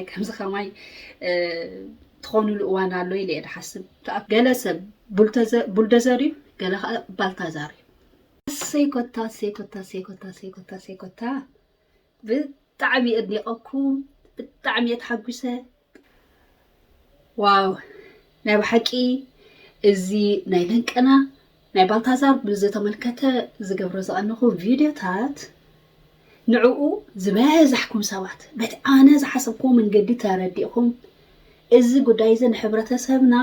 ከምዚ ከማይ ትኾኑሉ እዋን ኣሎ ኢለ እየ ዝሓስብ። ገለ ሰብ ቡልደዘር እዩ፣ ገለ ከዓ ባልታዛር እዩ። ሴኮታ ሴኮታ ሴኮታ ሴኮታ ሴኮታ ብጣዕሚ እድኒቐኩም፣ ብጣዕሚ እየ ተሓጒሰ። ዋው፣ ናይ ብሓቂ እዚ ናይ ለንቀና ናይ ባልታዛር ብዝተመልከተ ዝገብሮ ዝቐነኹ ቪድዮታት ንዕኡ ዝበዛሕኩም ሰባት በቲ ኣነ ዝሓሰብኩዎ መንገዲ ተረዲእኩም፣ እዚ ጉዳይ እዚ ንሕብረተሰብና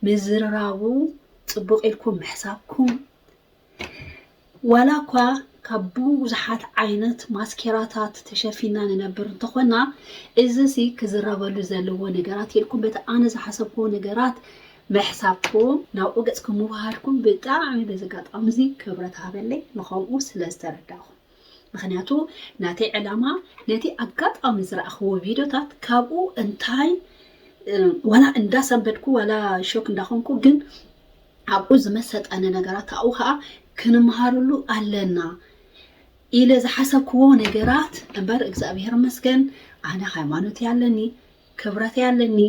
ምዝርራቡ ጽቡቕ ኢልኩም ምሕሳብኩም፣ ዋላ እኳ ካብ ብዙሓት ዓይነት ማስኬራታት ተሸፊና ንነብር እንተኾና፣ እዚ ሲ ክዝረበሉ ዘለዎ ነገራት ኢልኩም በቲ ኣነ ዝሓሰብኩዎ ነገራት ምሕሳብኩም ናብኡ ገጽኩም ምውሃድኩም ብጣዕሚ በዚ ኣጋጣሚ እዚ ክብረት ሃበለይ ንኸምኡ ስለ ዝተረዳእኹም። ምክንያቱ ናተይ ዕላማ ነቲ ኣጋጣሚ ዝረኣኽዎ ቪድዮታት ካብኡ እንታይ ዋላ እንዳሰንበድኩ ዋላ ሾክ እንዳኾንኩ ግን ኣብኡ ዝመሰጠኒ ነገራት ኣብኡ ከዓ ክንምሃርሉ ኣለና ኢለ ዝሓሰብክዎ ነገራት እምበር እግዚኣብሔር መስገን ኣነ ሃይማኖት ያለኒ ክብረት ያለኒ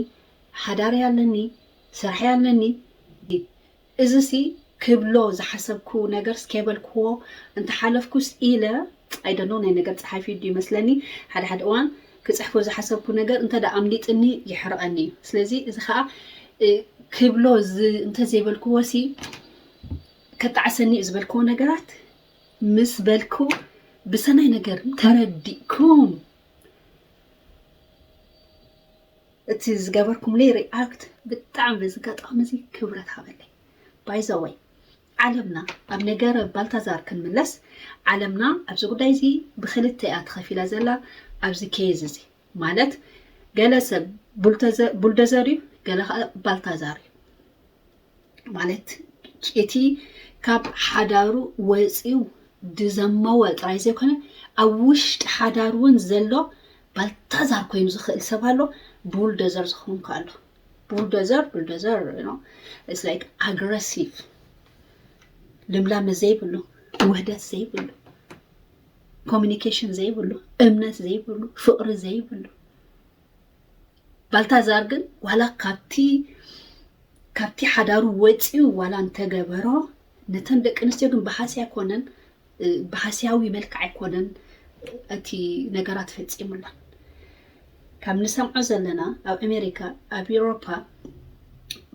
ሓዳር ያለኒ ስራሕ ያለኒ እዚ ሲ ክብሎ ዝሓሰብኩ ነገር ስከበልክዎ እንተሓለፍኩስ ኢለ ኣይደሎ ናይ ነገር ፀሓፊ ዩ ይመስለኒ ሓደ ሓደ እዋን ክፅሕፎ ዝሓሰብኩ ነገር እንተ ኣምሊጥኒ ይሕርቐኒ እዩ ስለዚ እዚ ከዓ ክብሎ እንተዘይበልክዎ ሲ ከጣዕሰኒ እዩ ዝበልክዎ ነገራት ምስ በልኩ ብሰናይ ነገር ተረዲእኩም እቲ ዝገበርኩምለይ ሪኣክት ብጣዕሚ በዚ ኣጋጣሚ እዚ ክብረት ሃበለይ ባይዘወይ ዓለምና ኣብ ነገረ ባልታዛር ክንምለስ ዓለምና ኣብዚ ጉዳይ እዚ ብክልተ እያ ተኸፊላ ዘላ ኣብዚ ኬዝ እዚ ማለት ገለ ሰብ ቡልደዘር እዩ ገለ ከዓ ባልታዛር እዩ ማለት እቲ ካብ ሓዳሩ ወፂኡ ድዘመወ ጥራይ ዘይኮነ ኣብ ውሽጢ ሓዳር እውን ዘሎ ባልታዛር ኮይኑ ዝኽእል ሰብ ኣሎ ቡልደዘር ዝኾንኩ ኣሎ ቡልደዘር ቡልደዘር like aggressive ልምላመ ዘይብሉ ውህደት ዘይብሉ ኮሚኒኬሽን ዘይብሉ እምነት ዘይብሉ ፍቕሪ ዘይብሉ ባልታዛር ግን ዋላ ካብቲ ካብቲ ሓዳሩ ወፂኡ ዋላ እንተገበሮ ነተን ደቂ ኣንስትዮ ግን ብሃስያ ኣይኮነን ብሃስያዊ መልክዕ ኣይኮነን እቲ ነገራት ፈፂሙላ ካብ ንሰምዖ ዘለና ኣብ ኣሜሪካ ኣብ ኤውሮፓ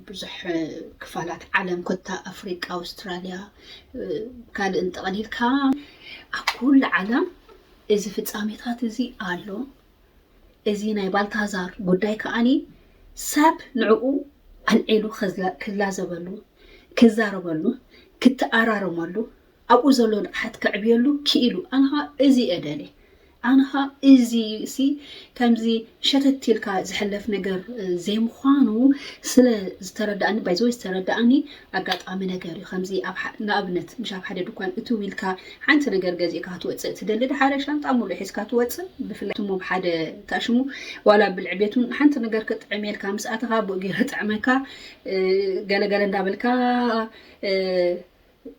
ብዙሕ ክፋላት ዓለም ኮታ ኣፍሪቃ ኣውስትራልያ ካልእ እንጠቐሊልካ ኣብ ኩሉ ዓለም እዚ ፍፃሜታት እዚ ኣሎ እዚ ናይ ባልታዛር ጉዳይ ከዓኒ ሰብ ንዕኡ ኣልዒሉ ክላዘበሉ ክዛረበሉ ክተኣራረመሉ ኣብኡ ዘሎ ንቕሓት ከዕብየሉ ክኢሉ ኣነኻ እዚ እደሊ ኣነኻ እዚ ሲ ከምዚ ሸተት ኢልካ ዝሕለፍ ነገር ዘይምዃኑ ስለ ዝተረዳእኒ ባይዘወይ ዝተረዳእኒ ኣጋጣሚ ነገር እዩ ከምዚ ንኣብነት ምሽ ኣብ ሓደ ድኳን እትው ኢልካ ሓንቲ ነገር ገዚእካ ክትወፅእ ትደሊ ድሓረ ሻንጣ ሙሉእ ሒዝካ ትወፅእ ብፍላይ ትሞ ብሓደ ታሽሙ ዋላ ብልዕ ቤት እውን ሓንቲ ነገር ክጥዕም የልካ ምስ ኣተኻ ብኡ ገይሩ ጥዕመካ ገለገለ እንዳበልካ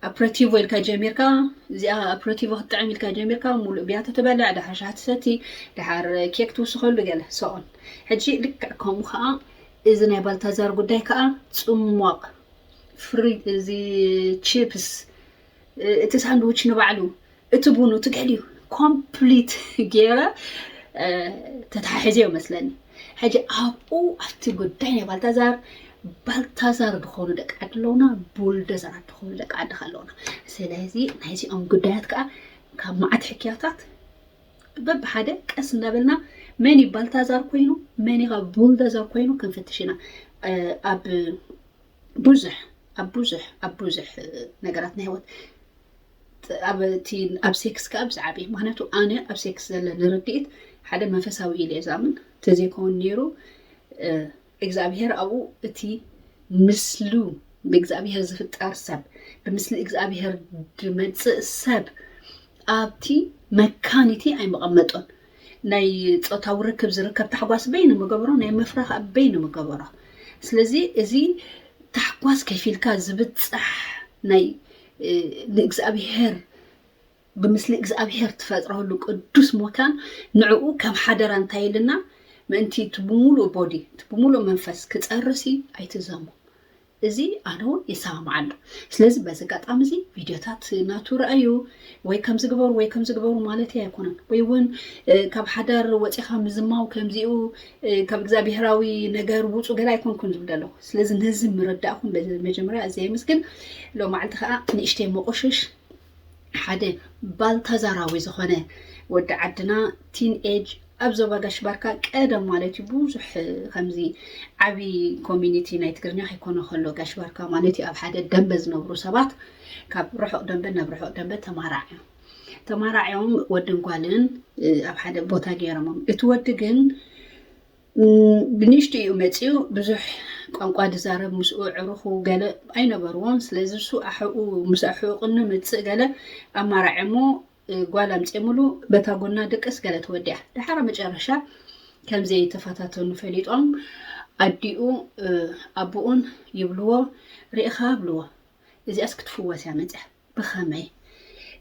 ኣፕረቲቮ ኢልካ ጀሚርካ እዚኣ ኣፕረቲቮ ክትጥዕም ኢልካ ጀሚርካ ሙሉእ ብያተ ትበልዕ ድሓር ሻሃ ትሰቲ ድሓር ኬክ ትውስኸሉ ገለ ሰኦን ሕጂ ልክዕ ከምኡ ከዓ እዚ ናይ ባልታዛር ጉዳይ ከዓ ፅሟቕ ፍሪ እዚ ቺፕስ እቲ ሳንድዊች ንባዕሉ እቲ ቡኑ እቲ ገሊዩ ኮምፕሊት ገይረ ተተሓሒዘዮ መስለኒ ሕጂ ኣብኡ ኣብቲ ጉዳይ ናይ ባልታዛር ባልታዛር ዝኾኑ ደቂ ዓዲ ኣለውና ቡልደዘራት ዝኾኑ ደቂ ዓዲ ኣለውና ስለዚ ናይዚኦም ጉዳያት ከዓ ካብ መዓት ሕክያታት በብሓደ ቀስ እናበልና መን እዩ ባልታዛር ኮይኑ መን ኢኻ ቡልደዘር ኮይኑ ክንፍትሽ ኢና ኣብ ብዙሕ ኣብ ብዙሕ ኣብ ብዙሕ ነገራት ናይ ህይወት ኣብ እቲ ኣብ ሴክስ ከዓ ብዛዕባ እዩ ምክንያቱ ኣነ ኣብ ሴክስ ዘለኒ ርድኢት ሓደ መንፈሳዊ ኢለ እየ ዝኣምን ተዘይከውን ነይሩ እግዚኣብሄር ኣብኡ እቲ ምስሉ ብእግዚኣብሄር ዝፍጠር ሰብ ብምስሊ እግዚኣብሄር ዝመፅእ ሰብ ኣብቲ መካኒቲ ኣይመቐመጦን ናይ ፆታዊ ርክብ ዝርከብ ታሕጓስ በይኑ ምገበሮ ናይ ምፍራህ በይኑ ምገበሮ ስለዚ እዚ ታሕጓስ ከፊልካ ዝብፃሕ ናይ ንእግዚኣብሄር ብምስሊ እግዚኣብሄር ትፈጥረሉ ቅዱስ ሞታን ንዕኡ ከም ሓደራ እንታይ ኢልና ምእንቲ እቲ ብምሉእ ቦዲ እቲ ብምሉእ መንፈስ ክፀርሲ ኣይትዘሙ። እዚ ኣነ እውን ይሰማማዓሉ። ስለዚ በዚ ኣጋጣሚ እዚ ቪድዮታት ናቱ ረኣዩ ወይ ከምዚ ግበሩ ወይ ከምዚ ግበሩ ማለት ኣይኮነን። ወይ እውን ካብ ሓዳር ወፂኻ ምዝማው ከምዚኡ ካብ እግዚኣብሄራዊ ነገር ውፁ ገለ ኣይኮንኩን ዝብል ዘለኹ። ስለዚ ነዚ ምርዳእኩም መጀመርያ እዚ የመስግን። ሎማዓልቲ ከዓ ንእሽተይ መቆሸሽ ሓደ ባልታዛራዊ ዝኾነ ወዲ ዓድና ቲን ኤጅ ኣብ ዞባ ጋሽ ባርካ ቀደም ማለት እዩ ብዙሕ ከምዚ ዓቢ ኮሚኒቲ ናይ ትግርኛ ከይኮነ ከሎ ጋሽ ባርካ ማለት እዩ ኣብ ሓደ ደንበ ዝነብሩ ሰባት ካብ ርሑቕ ደንበ ናብ ርሑቕ ደንበ ተማራዕ እዮም። ተማራዕዮም ወድን ጓልን ኣብ ሓደ ቦታ ገይሮሞም። እቲ ወዲ ግን ብንእሽቱ እዩ መፂኡ። ብዙሕ ቋንቋ ዝዛረብ ምስኡ ዕሩኹ ገለ ኣይነበርዎን። ስለዚ እሱ ኣሕኡ ምስ ኣሕኡ ቅኒ ምፅእ ገለ ኣማራዒ እሞ ጓል ኣምፅኦምሉ በታ ጎና ድቅስ ገለ ተወዲኣ። ድሓር መጨረሻ ከም ዘይተፈታተኑ ፈሊጦም ኣዲኡ ኣቦኡን ይብልዎ ርኢኻ ብልዎ እዚኣስ ክትፍወስ እያ መፅያ። ብኸመይ?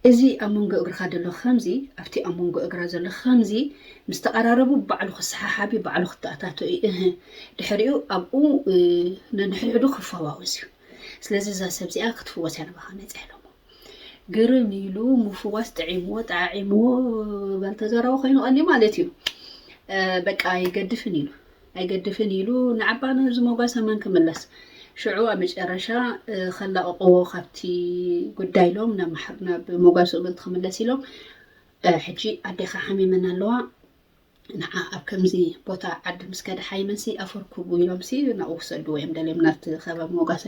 እዚ ኣብ መንጎ እግርኻ ዘሎ ከምዚ ኣብቲ ኣብ መንጎ እግራ ዘሎ ከምዚ ምስ ተቐራረቡ ባዕሉ ክሰሓሓብ እዩ፣ ባዕሉ ክተኣታቶ እዩ። እህ ድሕሪኡ ኣብኡ ነንሕድሕዱ ክፈዋወስ እዩ። ስለዚ እዛ ሰብ እዚኣ ክትፍወስ እያ ናባኻ መፅያ ኢሎሞ። ግርም ኢሉ ምፍዋስ ጥዒምዎ ጣዒምዎ ባልተዘራዊ ኮይኑ ቀኒ ማለት እዩ። በቃ ኣይገድፍን ኢሉ ኣይገድፍን ኢሉ ንዓባ ነዚ ሞጋሰ መን ክምለስ ሽዑ ኣብ መጨረሻ ከላቕቕዎ ካብቲ ጉዳይ ኢሎም ናብ መሓር ናብ ሞጋስኡ ምእንቲ ክምለስ ኢሎም ሕጂ ኣዴኻ ሓሚመን ኣለዋ ንዓ ኣብ ከምዚ ቦታ ዓዲ ምስ ከደ ሓይመንሲ ኣፈርኩቡ ኢሎምሲ ናብኡ ክሰድዎ እዮም ደልዮም ናብቲ ከባቢ ሞጋሰ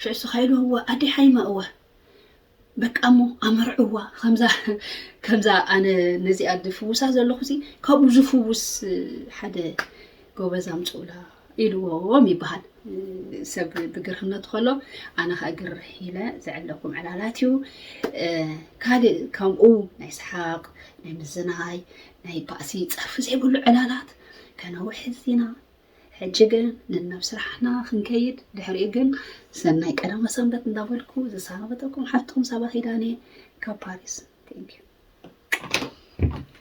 ሽዑ ስኻ ኢልዎ እወ ኣዴ ሓይማ እወ በቃ እሞ ኣመርዕዋ ከምዛ ከምዛ ኣነ ነዚኣ ዝፍውሳ ዘለኹ ሲ ካብኡ ዝፍውስ ሓደ ጎበዝ ኣምፅኡላ ኢልዎም ይበሃል። ሰብ ብግርህነቱ ከሎ ኣነ ከዓ ግርህ ኢለ ዘዕለኩም ዕላላት እዩ። ካልእ ከምኡ ናይ ሰሓቅ ናይ ምዝናይ ናይ ባእሲ ፀርፊ ዘይብሉ ዕላላት ከነውሕዝ ኢና። ሕጂ ግን ንናብ ስራሕና ክንከይድ ድሕሪኡ ግን ሰናይ ቀዳመ ሰንበት እንዳበልኩ ዝሰናበተኩም ሓፍትኩም ሳባ ኪዳነ ካብ ፓሪስ። Thank you.